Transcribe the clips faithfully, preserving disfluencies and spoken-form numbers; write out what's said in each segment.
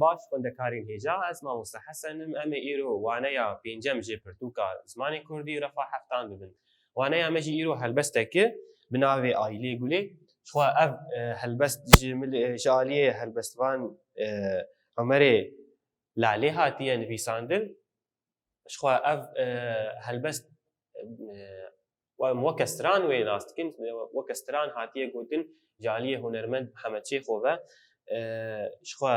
Baş xwendekarên hêja, ez Mamoste Hesen im. Em ê îro waneya pêncem jê pirtûka zimanê kurdî refa heftan bibin. Waneya me jî îro helbestekî bi navê Aîlê Gulê. Jixwe ev, e, helbest ji mil-, e, ji aliyê helbestvan, e, Omerê Lalê hatiye nivîsandin. Jixwe ev, e, helbest, e, em weke stran wê nas dikin, weke stran hatiye gotin ji aliyê hunermend Mihemed Çêxo ve. E, jixwe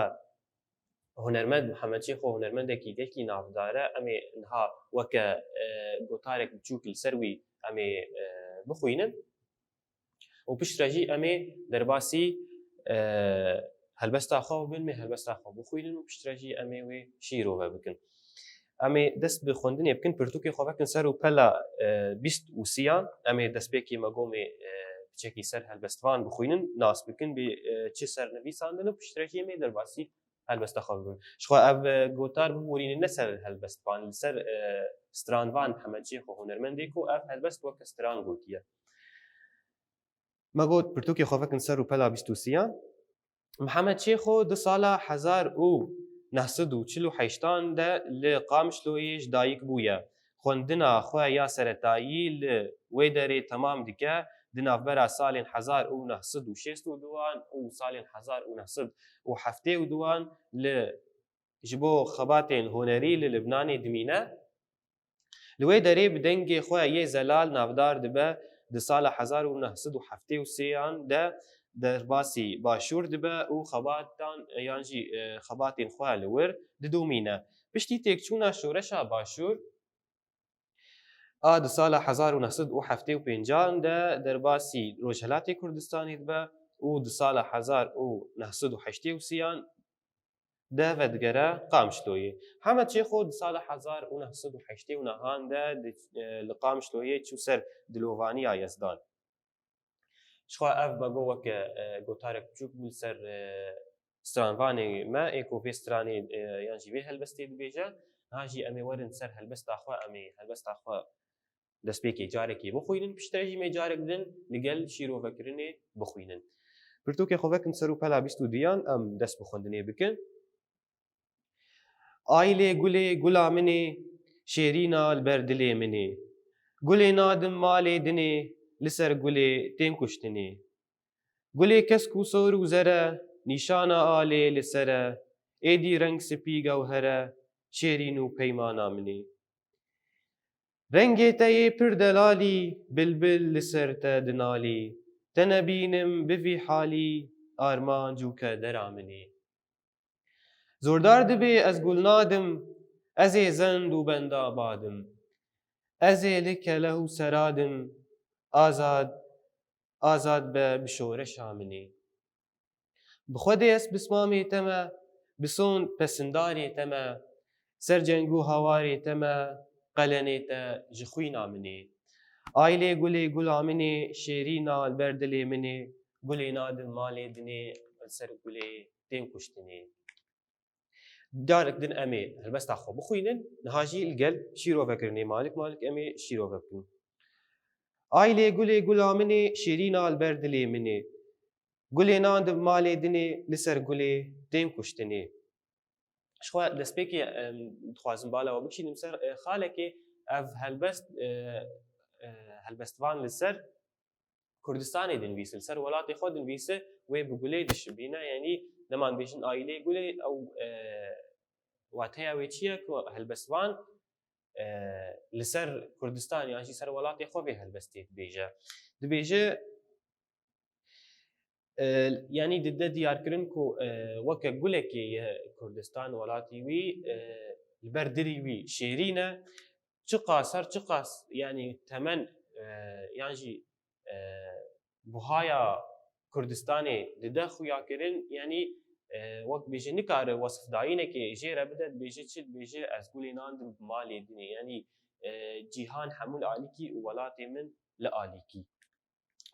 hunermend Mihemed Çêxo hunermendekî gelkî navdar e. Em ê niha weke, e, gotarek biçûk li ser wî em ê, e, bixwînin. Û piştre jî em ê derbasî, e, helbesta xwe bibin, em ê helbesta xwe bixwînin û piştre jî em ê wê şîrove bikin. Em ê dest bi xwendinê bikin, pirtûkê xwe vekin ser û pela, e, bîst û sêyan. Em ê destpêkê me gomê, e, piçekî ser helbestvan bixwînin, nas bikin, bê, e, çi ser nivîsandin û piştre jî em ê derbasî helbesta xwe bibin. Jixwe ev, e, gotar biborînin ne ser helbestvan, li ser, e, stranvan Mihemed Çêxo hunermendê ku ev helbest weke stran gotiye. Me got pirtûkê xwe vekin ser û pela bîst û sêyan. Mihemed Çêxo di sala hezar û neh sed û çil û heştan de li Qamişloyê ji dayik bûye. Xwendina xwe ya seretayî li wê derê temam dike, di navbera salên hezar û neh sed û şêst û duan û salên hezar û neh sed û heftê û duan li, ji bo xebatên hunerî li Libnanê dimîne. Li wê derê bi dengê xwe yê zelal navdar dibe, di sala hezar û neh sed û heftê û sêyan de derbasî Başûr dibe û xebatan yan jî, e, xebatên xwe li wir didomîne. Piştî têkçûna şoreşa Başûr, a di sala hezar û neh sed û heftê û pêncan de derbasî Rojhelatê Kurdistanê dibe û di sala hezar û neh sed û heştê û sêyan de vedigere Qamişloyê. Hemed Çêxo di sala hezar û neh sed û heştê û nehan de di, e, li Qamişloyê çû ser dilovaniya Yezdan. Jixwe ev me got weke, e, gotarek biçûk bû li ser, e, stranvanê me, ê ku vê stranê, e, yan jî vê helbestê dibêje. Niha jî em ê werin ser helbesta xwe, em ê helbesta xwe destpêkê carekê bixwînin, piştre jî em ê carek din li gel şîrovekirinê bixwînin. Pirtûkê xwe vekin ser û pela bîst û duyan, em dest bi xwendinê bikin. Aîlê Gulê gula min ê, şêrîna li ber dilê min ê. Gulê nadim malê dinê, li ser gulê tên kuştinê. Gulê kesk û sor û zer e, nîşana alê li ser e, êdî reng spî gewher e, şêrîn û peymana min ê. Rengê te yê pir delalî, bilbil li ser te dinalî, te nebînim bi vî halî, armanc û kedera min ê. Zordar dibê ez gul nadim, ez ê zend û benda badim. Ez ê li keleh û seradim, azad, azad be bi şoreşa min ê. Bi Xwedê ez pismamê te me, bi sond pesindarê te me, ser ceng û hawarê te me, qelenê te ji xwîna min ê. Aîlê Gulê gula min ê, şêrîna li ber dilê min ê, gulê nadim malê dinê, li ser gulê tên kuştinê. Carek din em ê helbesta xwe bixwînin, niha jî li gel şîrovekirinê malik malik em ê şîrove bikin. Aîlê Gulê gula min ê, şêrîna li ber dilê min ê. Gulê nadim malê dinê, li ser gulê tên kuştinê. Jixwe destpêkê, em, dixwazim bala we bikişînim ser, e, xalekê ev helbest, e, e, helbestvan li ser Kurdistanê dinivîse, li ser welatê xwe dinivîse, wê bi gulê dişibîne, yanî dema dibêjin aîlê gulê, ew, e, wateya wê çi ye ku helbestvan, e, li ser Kurdistan yan jî ser welatê xwe vê helbestê dibêje? Dibêje, e, yanî dide diyarkirin ku, e, weke gulekê ye Kurdistan, welatî wî, e, li ber dilî wî şêrîn e. Çiqas, her çiqas, yanî temen, e, yan jî, e, buhaya Kurdistanê dide xuyakirin, yanî, e, wek bêje nikare wesifdayînekê jê re bide, dibêje çi? Dibêje ez gulê nadim bi malê dinê, yanî, e, cîhan hemû li alîkî û welatê min li alîkî.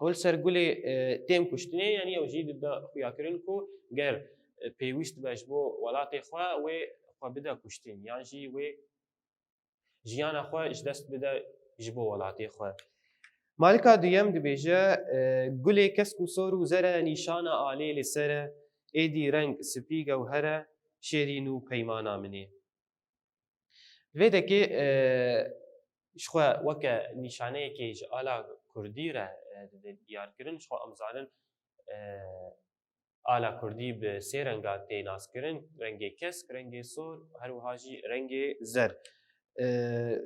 Û li ser gulê, e, tên kuştinê, yanî ew jî dide xuyakirin ku ger, e, pêwîst be ji bo welatê xwe, wê xwe bide kuştin, yan jî wê jiyana xwe ji dest bide ji bo welatê xwe. Malika duyem dibêje, e, gulê kesk û sor û zer e, nîşana alê li ser e, êdî reng spî gewher e, şêrîn û peymana min ê. Vê dekê, e, ji xwe weke nîşaneyekê ji ala kurdî re, e, dide diyarkirin. Ji xwe em zanin, e, ala kurdî bi sê renga tê naskirin, rengê kesk, rengê sor, her wiha jî rengê zer. E,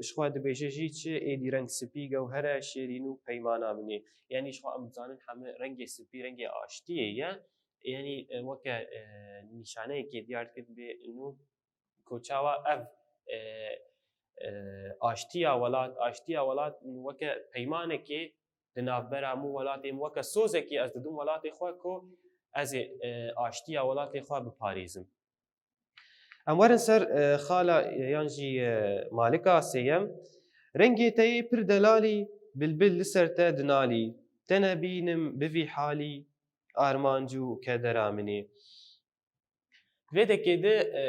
ji xwe dibêje jî çi êdî reng spî gewher e, şêrîn û peymana min ê. Yanî ji xwe em dizanin hemî rengê spî rengê aştiyê ye. Yanî, e, weke, e, nîşaneyekê diyar dikir dibê nû ku çawa ev, e, e, aştiya welat, aştiya welat weke peymanekê di navbera min û welatê min, weke sozekê ez didim welatê xwe ku ez ê, e, aştiya welatê xwe biparêzim. Em werin ser, e, xala, e, yan jî, e, malika sêyem. Rengê te yê pir delalî, bilbil li ser te dinalî. Te nebînim bi vî halî, armanc û kedera min ê. Vê dekê de, e,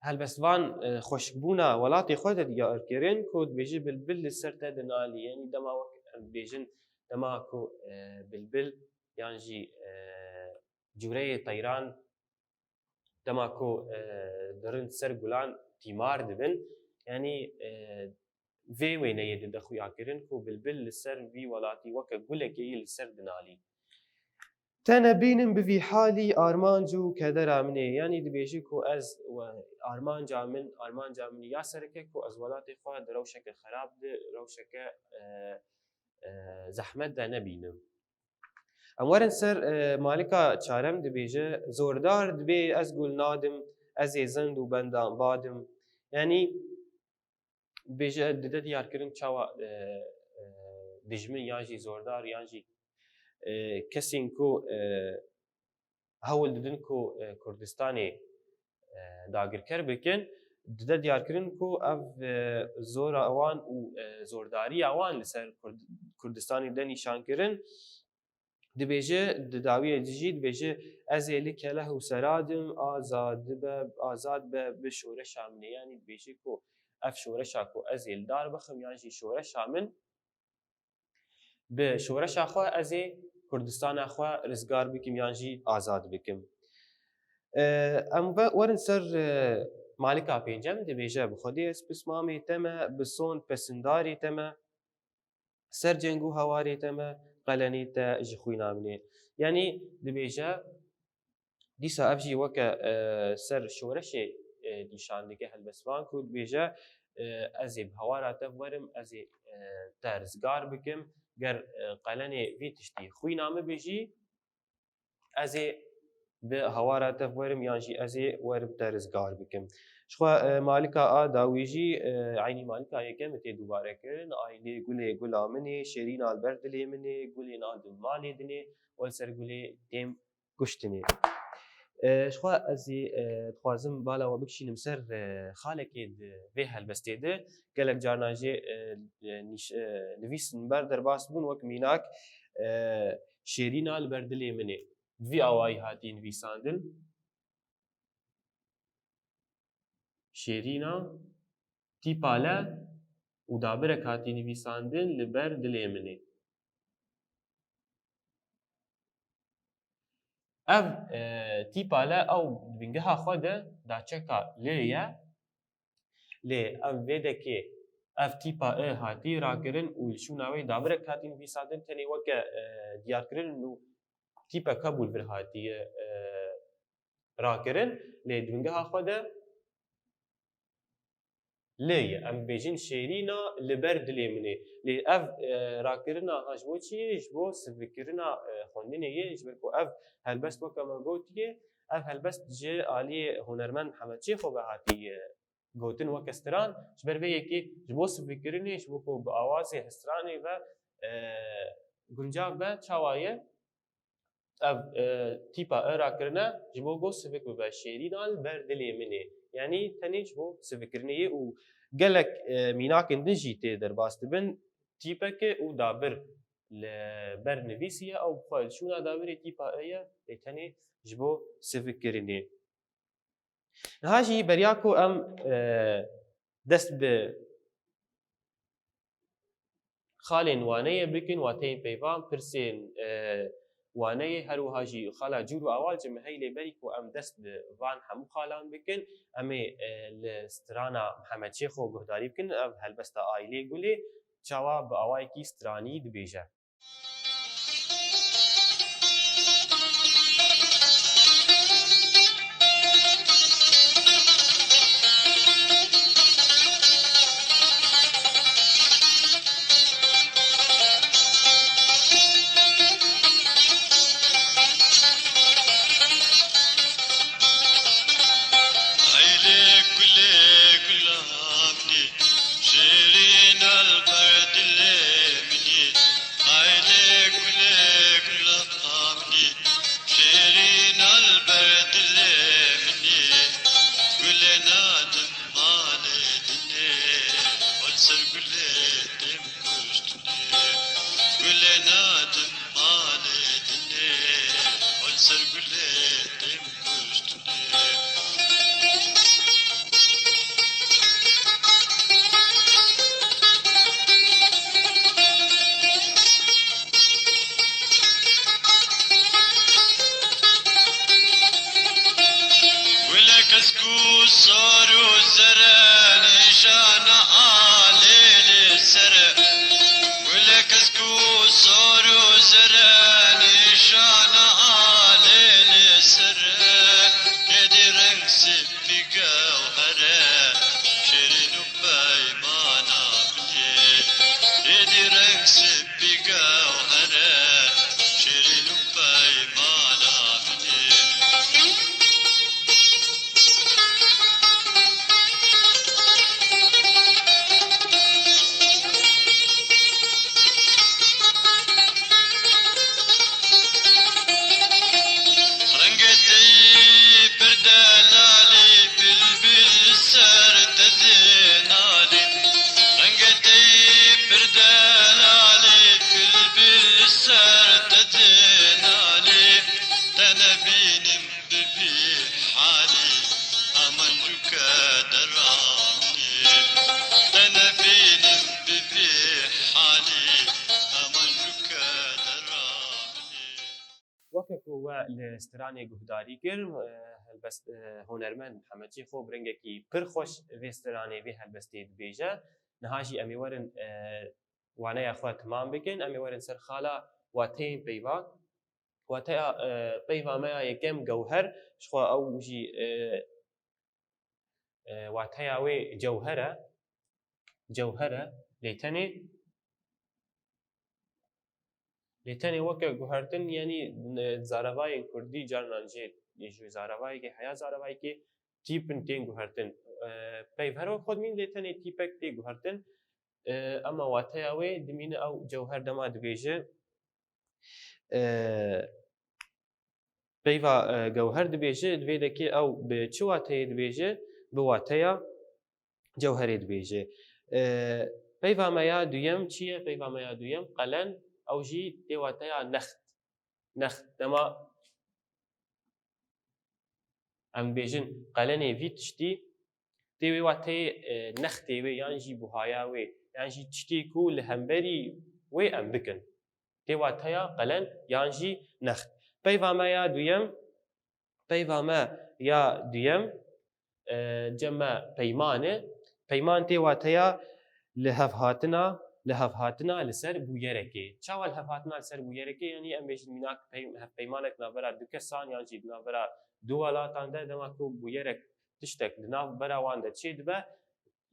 helbestvan, e, xweşikbûna welatê xwe de diyar kirin ku dibêje bilbil li ser te dinalî. Yanî dema wek em dibêjin, dema ku, e, bilbil yan jî, e, cûreyê teyran dema ku, e, dirin ser gulan tîmar dibin. Yanî, e, vê wêneyê dide xuya kirin ku bilbil li ser vî welatî weke gulekê yî li ser dinalî. Te nebînim bi vî halî, armanc û kedera min ê. Yanî dibêjî ku ez we armanca min, armanca min ya sereke ku ez welatê xwe di rewşeke xerab de, rewşeke, e, e, zehmet de nebînim. Em werin ser, e, malika çarem dibêje, zordar dibê ez gul nadim, ez ê zend û bendan badim. Yanî dibêje, dide diyarkirin çawa, e, e, dijmin yan jî zordar yan jî, e, kesên ku, e, hewl didin ku, e, Kurdistanê, e, dagirker bikin, dide diyarkirin ku ev, e, zora wan û, e, zordariya wan li ser Kurd-, Kurdistanê de nîşan kirin. Dibêje, di dawiyê de jî dibêje, ez ê li keleh û seradim, azad be, azad be bi şoreşa min ê. Yanî dibêje ku ev şoreşa ku ez ê li dar bixim yan jî şoreşa min, bi şoreşa xwe ez ê Kurdistana xwe rizgar bikim yan jî azad bikim. E, em ve-, werin ser, e, malika pêncem, dibêje, bi Xwedê ez pismamê te me, bi son pesindarê te me, ser ceng û hewarê te me, qelenê te ji xwîna min ê. Yanî dibêje, dîsa ev jî weke, e, ser şoreşê, e, nîşan dike helbestvan ku dibêje, e, ez ê bi hawara te werim, ez ê, e, te rizgar bikim. Ger, e, qelenê vî tiştî xwîna min be jî, ez ê bi hawara te werim yan jî ez ê werim te rizgar bikim. Ji xwe, e, malika a dawî jî, e, eynî malika yekem tê dubare kirin. Ay lê gulê gula min ê, şêrîna li ber dilê min ê, gulê nadim malê dinê, we li ser gulê têm kuştinê. E, ji xwe ez ê, e, dixwazim bala we bikişînim ser, e, xalekê di vê helbestê de. Gelek carna jê, e, e, nîş-, e, nivîs li ber derbas bûn, wek mînak, e, şêrîna li ber dilê min ê. Bi vî awayî hatî nivîsandin. Şêrîna tîpa le û dabirek hatî nivîsandin li ber dilê min ê. Ev, e, tîpa le ew di bingeha xwe de daçeka lê ye. Lê ev vê dekê ev tîpa e hatî rakirin û li şûna wê dabirek hatî nivîsandin, tenê weke, e, diyarkirin û tîpek hebû li vir hatiye, e, rakirin. Lê di bingeha xwe de lê ye. Em bêjin şêrîna li ber dilê min ê. Lê ev, e, rakirina ha ji bo çi ye? Ji bo sivikirina, e, xwendinê ye. Ji ber ku ev helbest weke me gotiye, ev helbest ji aliyê hunermend Mihemed Çêxo ve hatiye gotin weke stran. Ji ber vê yekê ji bo sivikirinê, ji bo ku bi awazê stranê ve, e, guncav be, çawa ye? Ev, e, tîpa e rakirine ji bo ku sivik bibe, şêrîna li ber dilê min ê. Yanî tenê ji bo sivikirinê ye û gelek, e, mînakên din jî tê derbas dibin. Tîpeke û dabir li ber nivîsî ye, ew bi xwe li şûna dabirê tîpa e ye, lê tenê ji bo sivikkirinê. Niha jî beriya ku em, e, dest bi xalên waneyê bikin, wateyên peyvan, pirsên, e, waneyê, her wiha jî xala Cûr û Awal ji Miheylê berî ku em dest bi van hemû xalan bikin, em ê, e, li strana Mihemed Şêxo guhdarî bikin, ev helbesta Aîlê Gulê, çawa bi awayekî stranî dibêje. Eylê gulê gula min ê, şêrîn al ber dilê min ê. Eylê gulê gula min ê, şêrîn al ber dilê min ê. Gulê nadim malê dinê, ol ser gulê têm kuştinê. Gulê nadim malê dinê, ol ser gulê têm kuştinê. Gule kesk û sor û zere nîşana alê li ser. Gule kesk û sor û zere nîşana alê li ser. Êdî reng sipî gewher e, şêrîn û peymana min ê. Êdî reng sipî gewher e, şêrîn û peymana min ê. Rengê te yî pir delalî, bilbil li ser te dê nalî. Rengê te yî pir delalî, bilbil li ser te dê nalî. Te nebînim bibî halî, heman jû kedera min ê. Te nebînim bibî halî, heman jû kedera min ê. Weke ku we li stranê guhdarî kir, e, helbest-, e, hunermend Mihemed Şêxo bi rengekî pir xweş vê stranê, vê helbestê dibêje. Niha jî em ê werin, e, waneya xwe timam bikin, em ê werin ser xala wateyên peyva. Wateya, e, peyva me ya yekem gewher, ji xwe ew jî, e, e, wateya wê cewher e. Cewher e. Lê tenê, lê tenê weke guhertin, yanî, e, zaravayên kurdî carinan jê, ji zaravayekê heya zaravayekê tîpin tên guhertin. E, peyv her wek xwe dimîn, lê tenê tîpek tê guhertin. E, ema wateya wê dimîne ew cewher dema dibêje, e, peyva, e, gewher dibêje, di vê dekê ew bi çi wateyê dibêje? Bi wateya cewherê dibêje. E, peyva me ya duyem çi ye? Peyva me ya duyem qelen, ew jî tê wateya next. Next. Dema em bêjin qelenê vî tiştî, tê wê wateyê, e, nextê wê yan jî buhaya wê yan jî tiştê ku li hemberî wê em bikin. Tê wateya qelen yan jî next. Peyva me ya duyem, peyva me ya duyem, e, cem me peyman e. Peyman tê wateya li hev hatina, li hev hatina li ser bûyerekê. Çawa li hev hatina li ser bûyerekê? Yanî em bêjin mînak pey-, hevpeymanek navbera du kesan yan jî di navbera du welatan de, dema ku bûyerek, tiştek di navbera wan de çê dibe,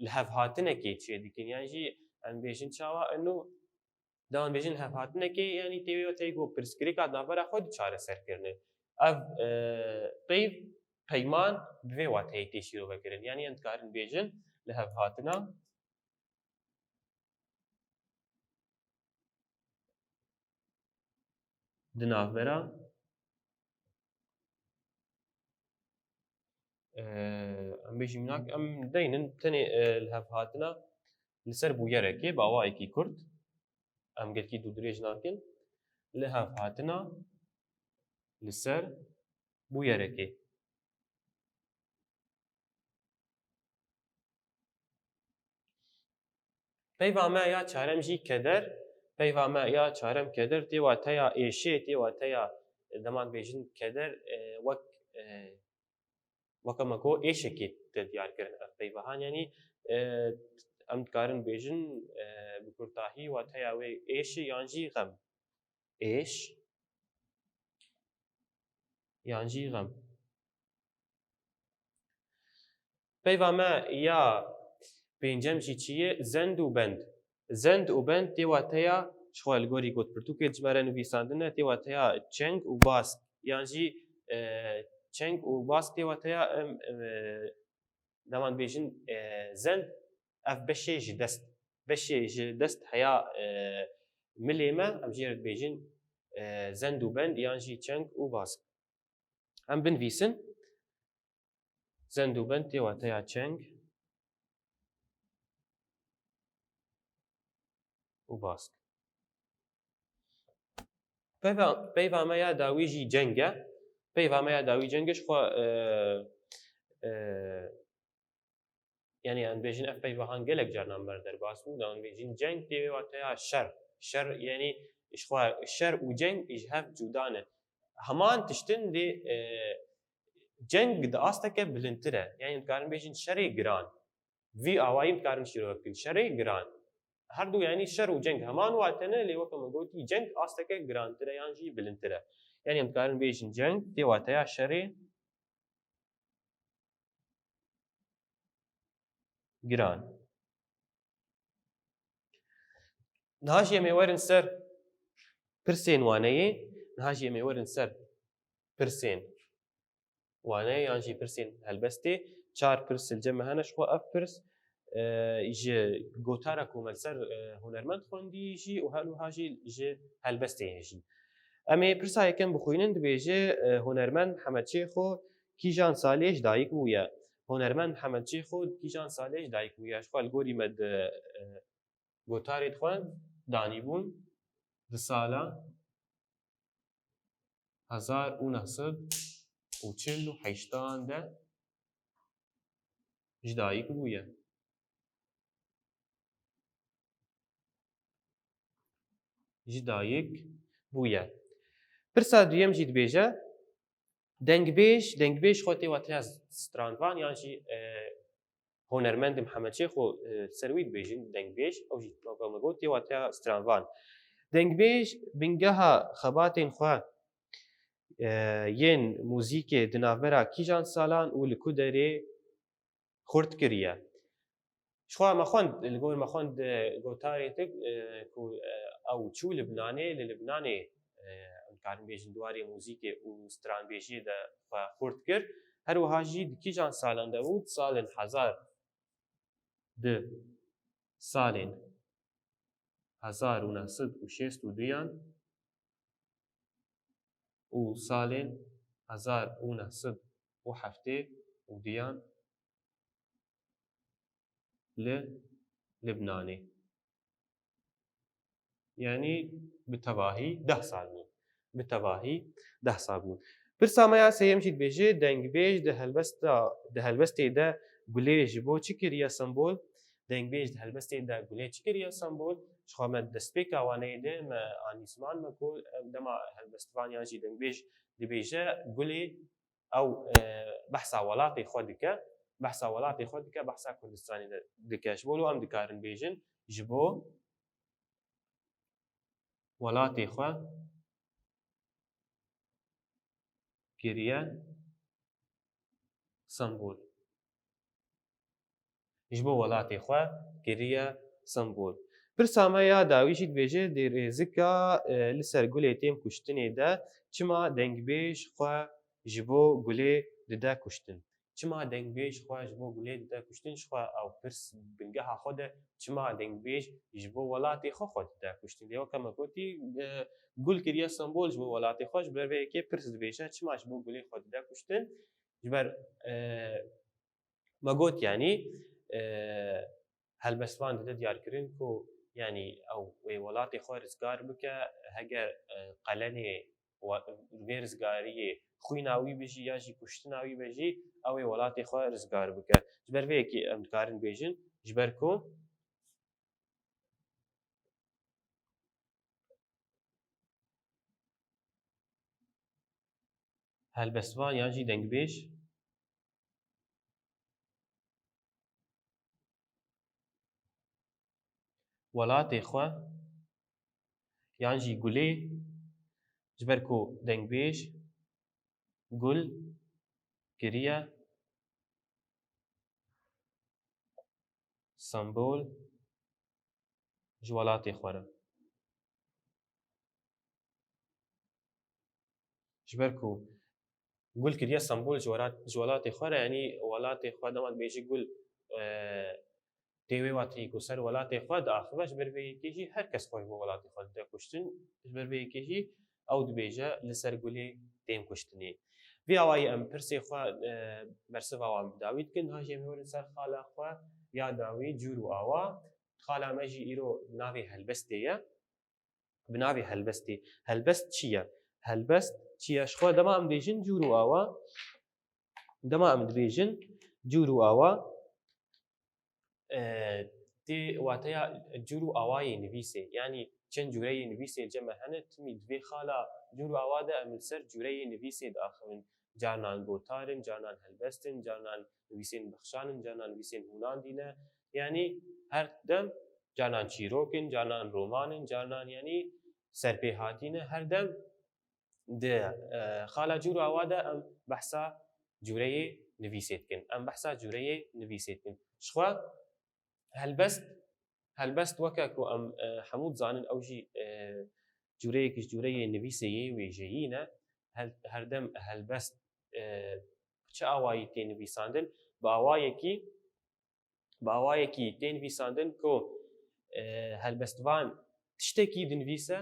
li hev hatinekê çê dikin. Yan jî em bêjin çawa eno, dema bêjin hev hatinekê, yanî tê wê wateyê ku pirsgirêka di navbera xwe de çareser kirine. Ev, e, peyv, peyman bi vê wateyê tê şîrove kirin. Yanî em dikarin bêjin li hev hatina di navbera, e, em bêjin mînak, em deynin tenê, e, li hev hatina li ser bûyerekê bi awayekî kurt. Em gelkî dûdirêj nakin. Li hev hatina li ser bûyerekê. Peyva me ya çarem jî keder, Peyva me ya çarem keder tê wateya êşê, tê wateya, e, dema dibêjin keder, e, wek, e, weke me got êşekê tê diyar kirin ev peyvahan. Yanî, e, em dikarin bêjin, e, bi kurtahî wateya wê êşê yan jî xem. Êş yan jî xem. Peyva me ya pêncem jî çi ye? Zend û bend. Zend û bend tê wateya, ji xwe li gorî gotpirtûkê ji me re nivîsandine, tê wateya çeng û bask. Yan jî, e, çeng û bask tê wateya em, em, e, dema dibêjin, e, zend, ev beşê ji dest. Beşê ji dest heya, e, milê me, em jê re dibêjin, e, zend û bend yan jî çeng û bask. Em binivîsin. Zend û bend tê wateya çeng û bask. Peyva, peyva me ya dawî jî ceng e. Peyva me ya dawî ceng e, ji xwe, e, e, yanî em dibêjin ev peyvahan gelek caran me re derbas bû, da em dibêjin ceng tê wê wateya şer. Şer, yanî ji xwe şer û ceng ji hev cuda ne. Heman tiştin lê, e, ceng di asteke bilindtir e. Yanî em dikarin bêjin şerê giran. Vî awayî em dikarin şîrove bikin. Şerê giran. Her du yanî şer û ceng heman wate ne, lê weke me gotî ceng asteke girantir e yan jî bilindtir e. Yanî em dikarin bêjin ceng tê wateya şerê giran. Niha jî em ê werin ser pirsên waneyê. Niha jî em ê werin ser pirsên waneyê yan jî pirsên helbestê. Çar pirs li cem me hene, ji xwe ev pirs, e, ji gotara ku me li ser, e, hunermend xwendî jî û her wiha jî ji helbestê ye jî. Em ê pirsa yekem bixwînin, dibêje, e, hunermend Mihemed Çêxo kîjan salê ji dayik bûye? Hunermend Mihemed Çêxo kîjan salê ji dayik bûye? Ji xwe li gorî me di, e, gotarê xwe danîbûn di sala hezar û neh sed û çil û heştan de ji dayik bûye. Ji dayik bûye. Pirsa duyem jî dibêje, dengbêj, dengbêj xwe tê wateya stranvan yan jî, e, hunermendê Mihemed Çêxo, e, ser wî dibêjin dengbêj, ew jî weke me got tê wateya stranvan. Dengbêj bingeha xebatên xwe, e, yên muzîkê di navbera kîjan salan û li ku derê xurt kiriye? Ji xwe me xwend, li gor me xwend, e, gotarê te, e, ku, e, ew çû Libnanê, li Libnanê, e, em dikarin bêjin di warê muzîkê û stranbêjiyê de xwe xurt kir. Her wiha jî di kîjan salan de bû? Di salên hezar, di salên hezar û neh sed û şêst û duyan û salên hezar û neh sed û heftê û duyan li Libnanê. Yanî bi tevahî deh sal bûn. Bi tevahî deh sal bûn. Pirsa me ya sêyem jî dibêje, dengbêj di helbesta, di helbestê de gulê ji bo çi kiriye sembol? Dengbêj di helbestê de gulê çi kiriye sembol? Ji xwe me destpêka waneyê de me anî ziman me ku, e, dema helbestvan yan jî dengbêj dibêje gulê, ew, e, behsa welatê xwe dike, behsa welatê xwe dike, behsa Kurdistanê de dike. Ji bo wilo em dikarin bêjin, ji bo welatê xwe kiriye sembol. Ji bo welatê xwe kiriye sembol. Pirsa me ya dawî jî dibêje, di rêzika, e, li ser gulê tên kuştinê de çima dengbêj xwe ji bo gulê dide kuştin? Çima dengbêj xwe ji bo gulê dide kuştin? Ji xwe ew pirs bingeha xwe de çima dengbêj ji bo welatê xwe xwe dide kuştin? Lê weke me gotî, e, gul kiriye sembol ji bo welatê xwe, ji ber vê yekê pirs dibêje, çima ji bo gulê xwe dide kuştin? Ji ber, e, me got, yanî, e, helbestvan dide diyarkirin ku, yanî, ew wê welatê xwe rizgar bike, heger, e, qelenê we-, vê rizgariyê xwîna wî be jî ya jî kuştina wî be jî, ew ê welatê xwe rizgar bike. Ji ber vê yekê em dikarin bêjin, ji ber ku Helbestvan yan jî dengbêj welatê xwe yan jî gulê, ji ber ku dengbêj gul kiriye sembol ji welatê xwe re. Ji ber ku gul kiriye sembol ji welat-, ji welatê xwe re, yanî welatê xwe dema dibêje gul, e, tê wê wateyê ku ser welatê xwe diaxive, ji ber vê yekê jî her kes xwe ji bo welatê xwe dide kuştin, ji ber vê yekê jî ew dibêje li ser gulê tên kuştinê. Vî awayî em pirsê xwe, e, bersiva wan bi dawî dikin, ha jî em hêwin ser xala xwe ya dawî cûr û awa. Xala me jî îro navê helbestê ye. Bi navê helbestê. Helbest çi ye? Helbest çi ye? Ji xwe dema em dibêjin cûr û awa, dema em dibêjin cûr û awa, e, tê wateya cûr û awayê nivîsê. Yanî çend cûreyê nivîsê cem me hene, timî di vê xala cûr û awa de em li ser cûreyê nivîsê diaxivin. Carnan gotar in, carnan helbest in, carnan nivîsên bexşan in, carnan nivîsên hûnandî ne. Yanî her dem carnan çîrok in, carnan roman in, carnan yanî serpêhatî ne. Her dem di, e, xala cûr û awa de em behsa cûreyê nivîsê dikin. Em behsa cûreyê nivîsê dikin. Ji xwe helbest, helbest weke ku em, e, hemû dizanin ew jî, e, cûreyek ji cûreyê nivîsê yê wêjeyî ne. Hel-, her dem helbest, e, bi çi awayî tê nivîsandin? Bi awayekî bi awayekî tê nivîsandin ku, e, helbestvan tiştekî dinivîse,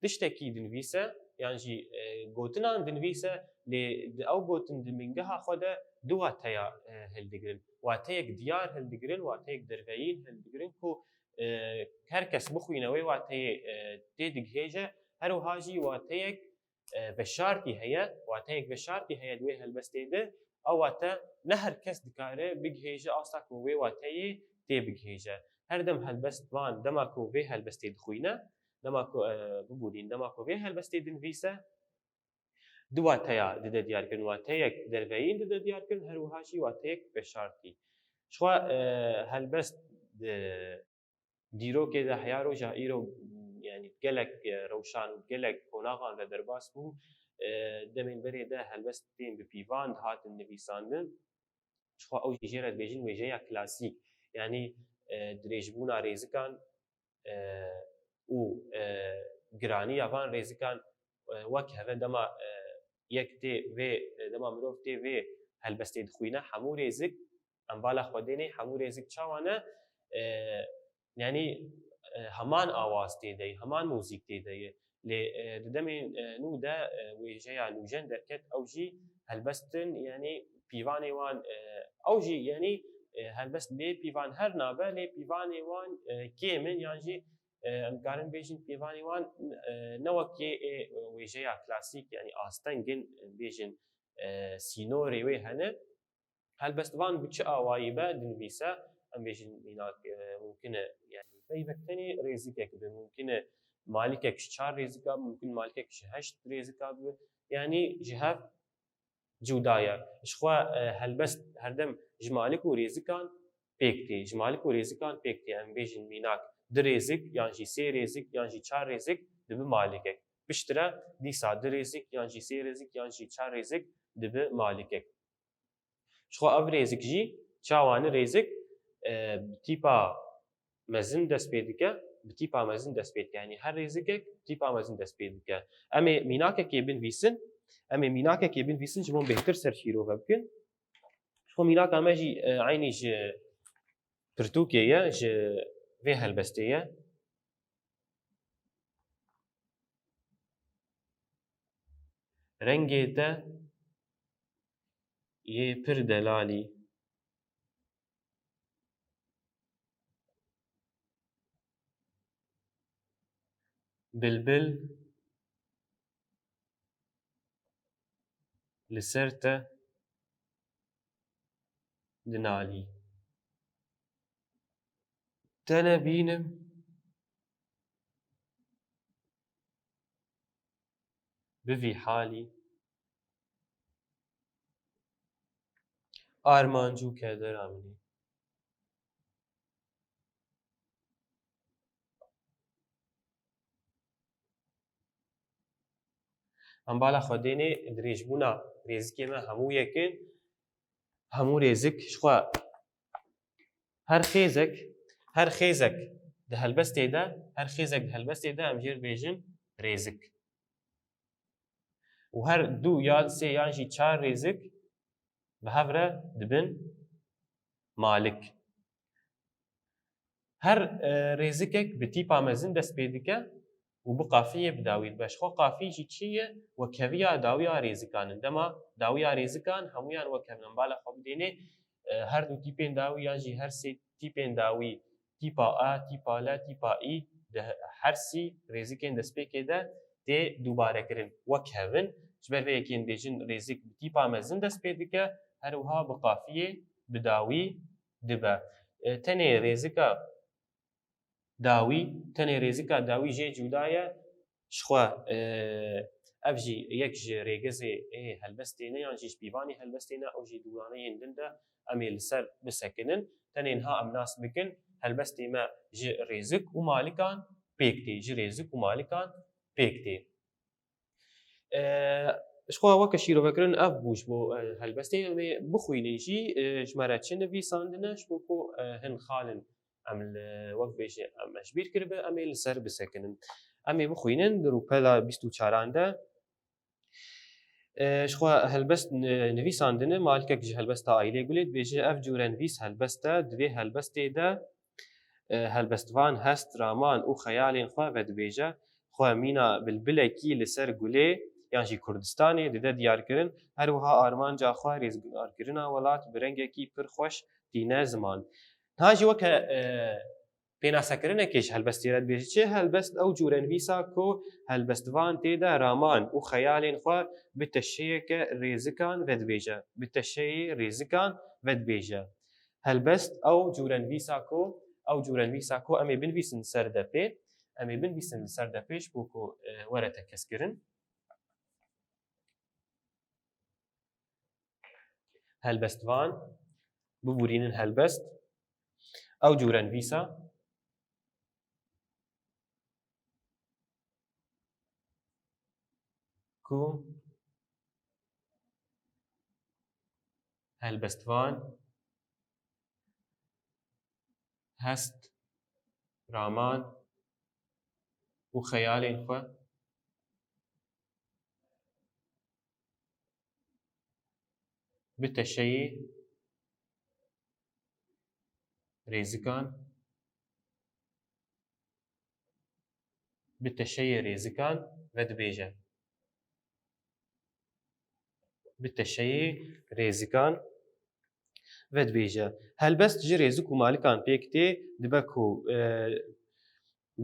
tiştekî dinivîse, yan jî, e, gotinan dinivîse, lê di ew gotin di bingeha xwe de du wateya, e, hildigirin. Wateyek diyar hildigirin, wateyek derveyîn hildigirin ku, e, her kes bixwîne wê wateyê, e, tê digihêje, her wiha jî wateyek e, veşartî heye, wateyek veşartî heye di wê helbestê de, ew wate ne her kes dikare bigihêje asta ku wê wateyê tê bigihêje. Her dem helbestvan, dema ku vê helbestê dixwîne, dema ku, e, bibûrîn, dema ku vê helbestê dinivîse, du wateya dide diyarkirin, wateyek derveyîn dide diyarkirin, her wiha jî wateyek veşartî. Ji xwe, e, helbest di dîrokê de heya roja îro, yanî gelek, e, rewşan û gelek qonaxan ve derbas bû. E, demên berê de helbestên bi pîvan dihatin nivîsandin. Ji xwe ew jî jê re dibêjin wêjeya klasîk. Yanî, e, dirêjbûna rêzikan, e, û, e, giraniya van rêzikan, e, wek heve dema, e, yek tê vê, e, dema mirov tê vê helbestê dixwîne, hemû rêzik em bala xwe dênê, hemû rêzik çawa ne? E, yanî, e, heman awaz tê de ye, heman muzîk tê de ye. Lê, e, di demên, e, nû de, e, wêjeya nûjen derket, ew jî helbest in, yanî pîvanê wan, e, ew jî, yanî, e, helbest bê pîvan her nabe, lê pîvanê wan, e, kêm in, yan jî, e, em dikarin bêjin pîvanê wan, e, ne wekî ê, e, wêjeya klasîk, yanî asteng in, e, bêjin, e, sînorê wê hene. Helbestvan bi çi awayî be dinivîse, em bêjin mînak, e, mumkin e, yanî peyvek tenê rêzikek be, mumkin e malikek ji çar rêzika be, mumkin malikek ji heşt rêzika be, yanî ji hev cuda ye. Ji xwe, e, helbest her dem ji malik û rêzikan pêk tê. Ji malik û rêzikan pêk tê. Em bêjin mînak du rêzik, yan jî sê rêzik, yan jî çar rêzik dibe malikek. Piştre dîsa du rêzik, yan jî sê rêzik, yan jî çar rêzik dibe malikek. Ji xwe ev rêzik jî çawa ne rêzik, e, bi tîpa mezin dest pê dike, bi tîpa mezin dest pê dike. Yanî her rêzikek bi tîpa mezin dest pê dike. Em ê mînakekê binivîsin, em ê mînakekê binivîsin ji bo bêhtir ser şîrove bikin. Ji xwe mînaka me jî, e, eynî ji pirtûkê ye, ji vê helbestê ye. Rengê te yê pir delalî. Bilbil li ser te dinalî. Te nebînim bi vî halî. Armanc û kedera min e. Em bala xwe dênê dirêjbûna rêzikê me hemû yek in. Hemû rêzik ji xwe her xêzek, her xêzek di helbestê de, her xêzek di helbestê de em jê dibêjin rêzik. Û her du ya sê yan jî çar rêzik bi hev re dibin malik. Her, e, rêzikek bi tîpa mezin dest pê dike û bi qafiyê bi dawî dibe. Ji xwe qafî jî çi ye? Wekheviya dawiya rêzikan in. Dema dawiya rêzikan hemûyan wekhev in. Em bala xwe bidênê, e, her du tîpên dawî yan jî her sê tîpên dawî, tîpa A, tîpa L, tîpa Î, di her sî rêzikên destpêkê de tê dubare kirin. Wekhev in. Ji ber vê yekê em dibêjin rêzik bi tîpa mezin dest pê dike, her wiha bi qafiyê bi dawî dibe. E, tenê rêzika dawî, tenê rêzika dawî jê cuda ye. Ji xwe, e, ev jî yek ji rêgezê ê helbestê ne, yan jî ji pîvanê helbestê ne, ew jî di waneyên din de em ê li ser bisekinin. Tenê niha em nas bikin, helbestê me ji rêzik û malikan pêk tê, ji rêzik û malikan pêk tê. E, ji xwe weke şîrovekirin ev bû ji bo, e, helbestê, em ê bixwînin jî, e, ji me re çi nivîsandine, ji bo ku, e, hin xalin em li, wek bêje, em ji bîr kiribe, em ê li ser bisekinin. Em ê bixwînin di rûpela bîst û çaran de. E, ji xwe helbest ni-, nivîsandine, malikek ji helbesta Aîlê Gulê dibêje, ev cûrenivîs helbest e, di vê helbestê de, e, helbestvan hest, raman û xeyalên xwe vedibêje. Xwe mîna bilbilekî li ser gulê yan jî Kurdistanê dide diyarkirin. Her wiha armanca xwe rêzgarkirina welat bi rengekî pir xweş tîne ziman. Niha jî weke, e, pênasekirinekê ji helbestê re dibêje. Çi helbest ew cûrenivîsa ku helbestvan tê de raman û xeyalên xwe bi teşeyeke rêzikan vedibêje. Bi teşeyê rêzikan vedibêje. Helbest ew cûrenivîsa ku, ew cûrenivîsa ku em ê binivîsin li ser depê, em ê binivîsin li ser depê ji bo ku, e, were tekez kirin. Helbestvan, bibûrînin helbest. Ew cûrenivîsa ku helbestvan hest, raman û xeyalên xwe bi teşeyê rêzikan, bi teşeyê rêzikan vedibêje. Bi teşeyê rêzikan vedibêje. Helbest ji rêzik û malikan pêk tê, dibe ku, e,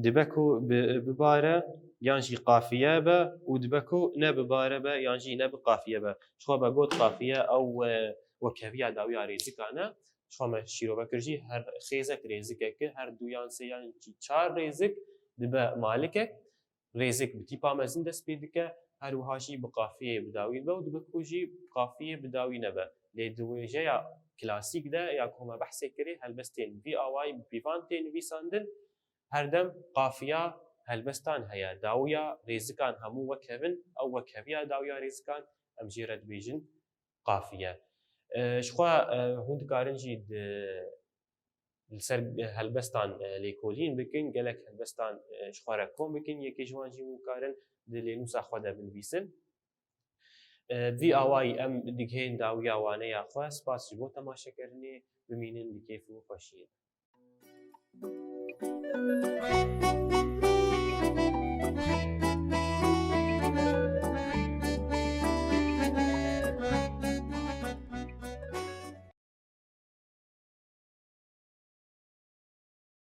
dibe ku bi, bibare yan jî qafiye be û dibe ku ne bibare be yan jî ne bi qafiye be. Ji xwe be got qafiye ew, e, wekheviya dawiya rêzikan e. Ji xwe me şîrove kir jî her xêzek rêzikek e, her du yan sê yan jî çar rêzik dibe malikek. Rêzik bi tîpa mezin dest pê dike, her wiha jî bi qafiyê bi dawî dibe û dibe ku jî qafiyê bi dawî nebe. Lê di wêjeya klasîk de ya ku me behsê kirê, helbestên vî awayî bi pîvan tê nivîsandin, her dem qafiya helbestan heye. Dawiya rêzikan hemû wek hev in, ew wekheviya dawiya rêzikan em jê re dibêjin qafiye. E, ji xwe, e, hûn dikarin jî di, li ser helbestan, e, lêkolîn bikin, gelek helbestan, e, ji xwe re kom bikin, yekê ji wan jî hûn karin di lênûsa xwe de binivîsin. E, vî awayî em digihên dawiya waneya xwe. Spas ji bo temaşekirinê, bimînin di kêf û xweşiyê de.